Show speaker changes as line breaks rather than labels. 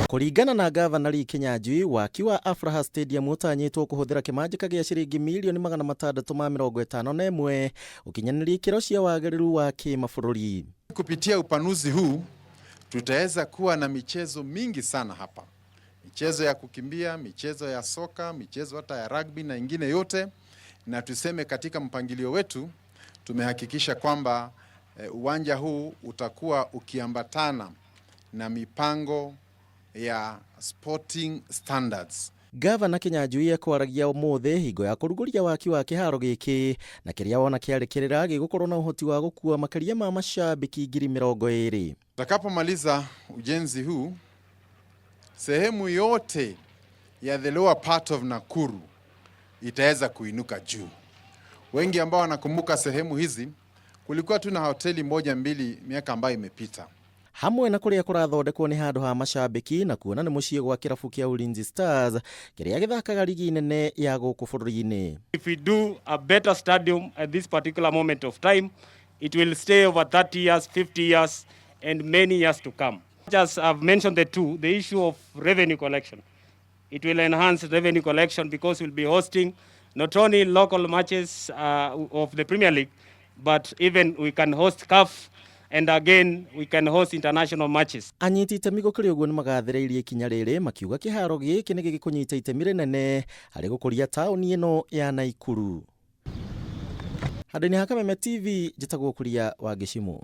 Kũringana na Gavana Lee Kinyanjui, waki wa Afraha Stadium ũtanyĩtwo kũhũthĩra kĩmanjĩka gĩa ciringi mirioni 651 gũkinyanĩria ikĩro cia wagĩrĩru wa kĩmabũrũri.
Kupitia upanuzi huu tutaweza kuwa na michezo mingi sana hapa, michezo ya kukimbia, michezo ya soka, michezo hata ya rugby na ingine yote, na tuseme katika mpangilio wetu tumehakikisha kwamba uwanja huu utakuwa ukiambatana na mipango ya sporting standards.
Gavana Kinyanjui ekwaragia ũmũthĩ hingo ya kũrugũria waki wa kĩharo gĩkĩ na kĩrĩa wona kĩarĩkĩrĩra gĩgũkorwo na ũhoti wa gũkua makĩria ma mashabiki 20,000.
Tutakapomaliza ujenzi huu, sehemu yote ya the lower part of Nakuru itaweza kuinuka juu. Wengi ambao wanakumbuka sehemu hizi, kulikuwa tu na hoteli moja mbili miaka ambayo imepita.
Hamwe na kũrĩa kũrathondekwo nĩ handũ ha mashabiki na kuona nĩ mũciĩ gwa kĩrabu kĩa Ulinzi Stars kĩrĩa gĩthakaga rigi nene ya gũkũ bũrũri-inĩ.
If we do a better stadium at this particular moment of time, it will stay over 30 years, 50 years, and many years to come. Just I've mentioned the two, the issue of revenue collection. It will enhance revenue collection because we'll be hosting not only local matches of the Premier League, but even we can host CAF, and again we can host international matches.
Anyiti itemi gũkĩrĩ ũguo nĩ magathĩrĩirie ikinya rĩrĩ makiuga kĩharo gĩkĩ nĩ gĩgĩkũnyita itemi rĩnene harĩ gũkũria taũni ĩno ya Naikuru. Handũ-inĩ ha Kameme TV, njĩtagwo Kuria wa Gĩcimũ.